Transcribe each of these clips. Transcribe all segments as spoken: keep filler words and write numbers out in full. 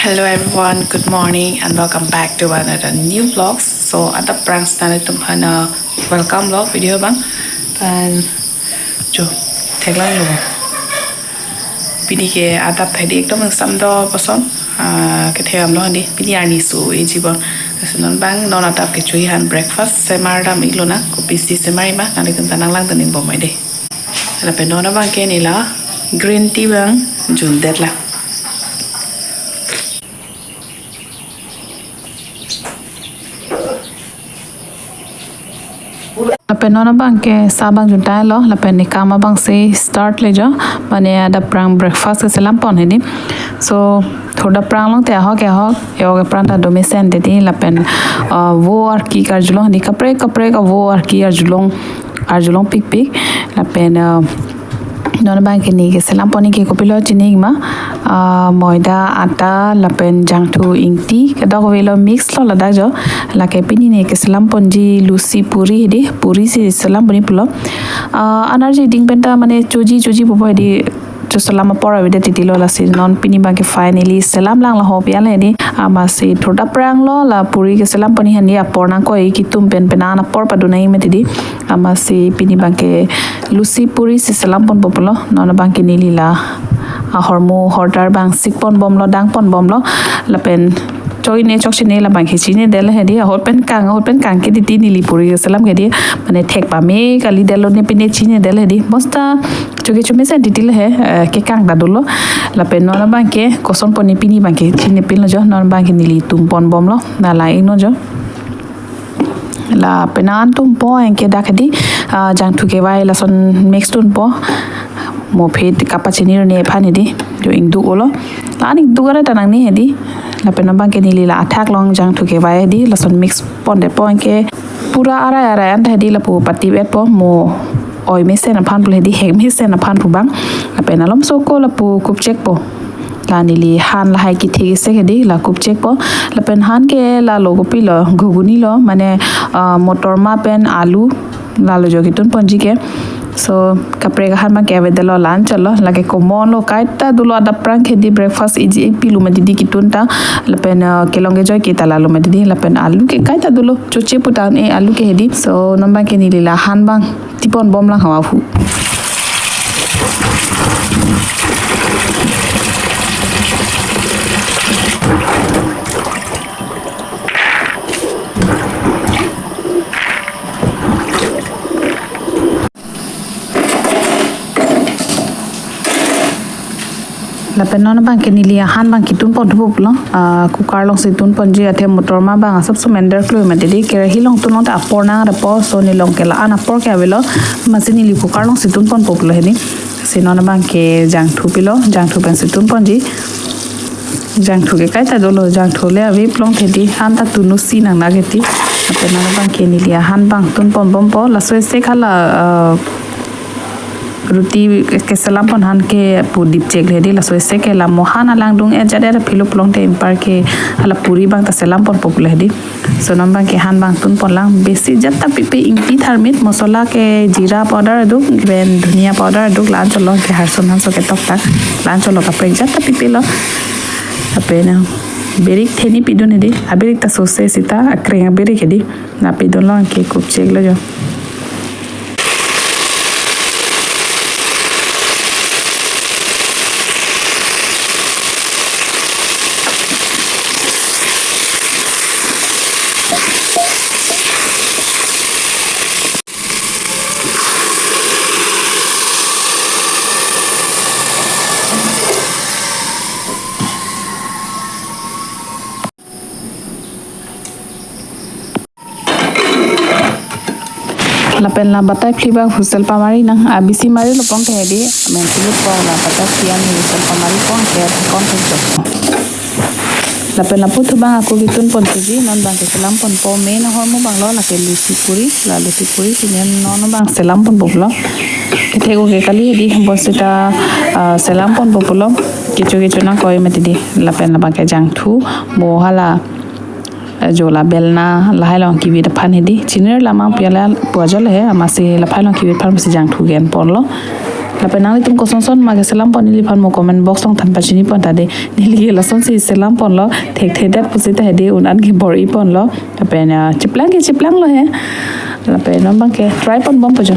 Hello everyone, good morning and welcome back to another new vlog. So, adap aphrang si nanglitum aphan welcome lo video abang. Pen, jo, theklonglo. Pini ke adap hedi ekdom samdo koson, ah, kethe damlo hedi. Pini arni so-e ji bon. Lasi non abang, non adap kecho-i aphan breakfast semar dam-iklo nang, kopisi semar-i ma, nanglitum ta nanglangdun-ik bom mai dei. Lapen non abang ke neli la green tea abang jundetlang. Lapen non abang ke sa abang juntailo, lapen ne kam abang si start le jo, mane adap aphrang breakfast keselam pon hedi. So, thurda aphrang along te ahok ahok, ahok aphrang ta do mesen hedi, lapen, ah, vo arki karjulong hedi, kaprek kaprek avo arki arjulong, arjulong pikpik, lapen, ah, non abang ke ne keselam pon ke kopilo chini ma, ah, moida, atta, lapen jangthu, ingti, kedokave lo mix lo ladak jo. Lake pini ne keselam ponji lusi puri hedi, puri si selam pon-ikpo lo. Ah, energy ding pen ta mane choji choji pupo hedi, choselam apor avedet titilo, lasi non pini abang ke finally selamlang la ho pian hedi. Amatsi thurda aphrang lo la puri keselam pon-i hedi, apor nangkoi kitum pen penan apor padun nangji mati hedi. Amatsi pini abang ke lusi puri si selam ponpo pulo, non abang ke neli la ahormu hortar abang sik pon bomlo, dang pon bomlo, lapen chok-ine chokchine labang ke chinedetlo hedi, ahut pen kang, ahut pen kang ke titi neli puri keselam ke hedi, mane thek pame kalidetlo ne pine chinedetlo hedi, bosta choke chomesen titilo he, eh, kekang ta dolo, lapen non abang ke koson pon-i pini abang ke chinepinlo jo, non abang ke neli tum pon bomlo, la la-iknon jo. La penan tumpo anke dak hedi, ah, jangthu kevai lason mix dunpo. Mo phet kapachini arni aphan hedi, jo ingduk-olo. La-an ingduk aret ta nangne hedi. Lapen non abang ke neli la athak along jangthu kevai hedi, lason mix pondetpo anke pura arai arai anta hedi lapu patip-etpo mo oi mesen aphan pu hedi, hek mesen aphan pu abang. Lapen alomso ako lapu kupchekpo. La neli han lahai kethe kesek hedi, la kupchekpo. Lapen han ke lalo kopilo, ghuguni lo, mane, ah, motor ma pen alu, lalo jo ketun ponji ke. So, kaprek ahan abang ke avedetlo, la-an chotlo, lake common lo, kaita dolo adap aphrang ke hedi breakfast iji pilu mati hedi ketun ta, lapen, ah, kelong kejoi ke ta lalo mati hedi, lapen alu ke kaita dolo, choche pu ta-un-e alu ke hedi. So, non abang ke neli la han abang tipon bomlang hawa hu. Lapen non abang ke neli ahan abang ketun pon thupo pulo. Ah, cooker along si tun ponji athe motor ma abang asap sumen der klui mati hedi, kerahi along tunlong ta apor nang repo, so nelong ke la-an apor ke avelo, amatsi neli cooker along si tun ponpo pulo hedi. Si non abang ke jangthu pilo, jangthu pen si tun ponji. Jangthu ke kaita dolo, jangthu le ave plong hedi, han ta tunu si nang nang hedi. Lapen non abang ke neli ahan abang tun pon bompo, laso ese khala, ah, ruti keselam pon han ke pu dipcheklo hedi, laso ese ke la mo han alang dung-et jat-et aphi lo pulote anpar ke hala puri abang ta selam ponpo pulo hedi. So non abang ke han abang tun ponlang, besi jat ta pipe, ingti tharmit, mosola ke jeera powder aduk, pen dhania powder aduk, la-an chotlo ke harson hanso ketok tak, la-an chotlo kaprek jat ta pipelo. Lapen, ah, birik theni pidun hedi, abirik ta sose sita, akreng abirik hedi, la pidunlo anke kupcheklo jo. Lapen la batai phli abang whistle pamari nang, abisi mari lo pon ke hedi, amen tulut pon la batai phli an whistle pamari pon ke kon ke jok. Lapen lapu thu abang ako ketun pon thuji, non abang ke selam ponpo, main ahormu abang lo, lake lusi puri, la lusi puri pini non abang selam ponpo lo. Kethek ke kali hedi, bonsita, ah, selam ponpo lo, kecho kecho nangkoi mati di, lapen labang ke jangthu, mo hala, eh, jo la belna, lahai along kivit aphan hedi, chinir lamang piala puajo le he, amatsi lahai along kivit aphan masi jangthu gen pon lo. Lapen nanglitum kosonson ma keselam pon neliphan mo comment box along than pachini pon ta de. Neli ke lasonsi selam pon lo, thekthedet pusita hedi un an ke bor-i pon lo. Lapen, ah, chiplang ke chiplang lo he. Lapen non abang ke try pon bom pajo.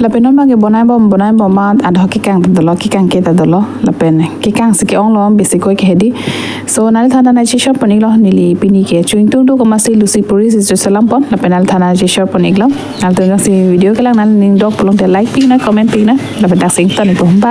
Lapen non abang ke bonai bom, bonai bom ma adho kekang ta dolo, kekang ke ta dolo. Lapen kekang si ke-ong lo, bisi koi ke hedi. So, nangliphan ta nangcheshare pon iklo, neli pini ke cho ingtung do komatsi lusi puri si cho selam pon. Lapen nangliphan ta nangcheshare pon iklo. Nanglitum jongsi video kelang nangning dok pulote like pi nang, comment pi nang. Lapen dak sing ton ipo. Bye.